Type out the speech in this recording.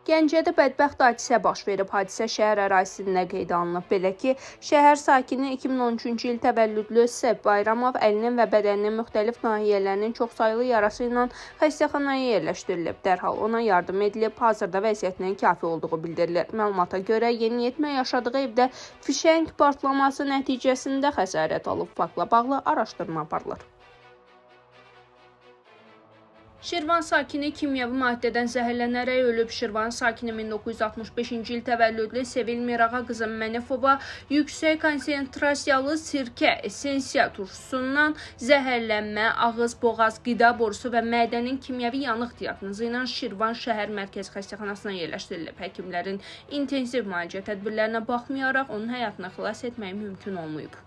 Gəncədə bədbəxt hadisə baş verib. Hadisə şəhər ərazisində qeydə alınıb. Belə ki, şəhər sakini 2013-cü il təvəllüdlü Səb Bayramov əlinin və bədəninin müxtəlif nahiyələrinin çoxsaylı yarası ilə xəstəxanaya yerləşdirilib. Dərhal ona yardım edilib. Hazırda vəziyyətinin kafi olduğu bildirilir. Məlumata görə yeniyetmə yaşadığı evdə fişəng partlaması nəticəsində xəsarət alıb. Faktla bağlı araşdırma aparılır. Şirvan sakini kimyəvi maddədən zəhərlənərək ölüb. Şirvan sakini 1965-ci il təvəllüdlü Sevil Mirağa qızı Mənifova yüksək konsentrasiyalı sirkə essensiya turşusundan zəhərlənmə, ağız, boğaz, qida borusu və mədənin kimyəvi yanıq diaqnozu ilə Şirvan şəhər mərkəzi xəstəxanasına yerləşdirilib. Həkimlərin intensiv müalicə tədbirlərinə baxmayaraq onun həyatını xilas etmək mümkün olmayıb.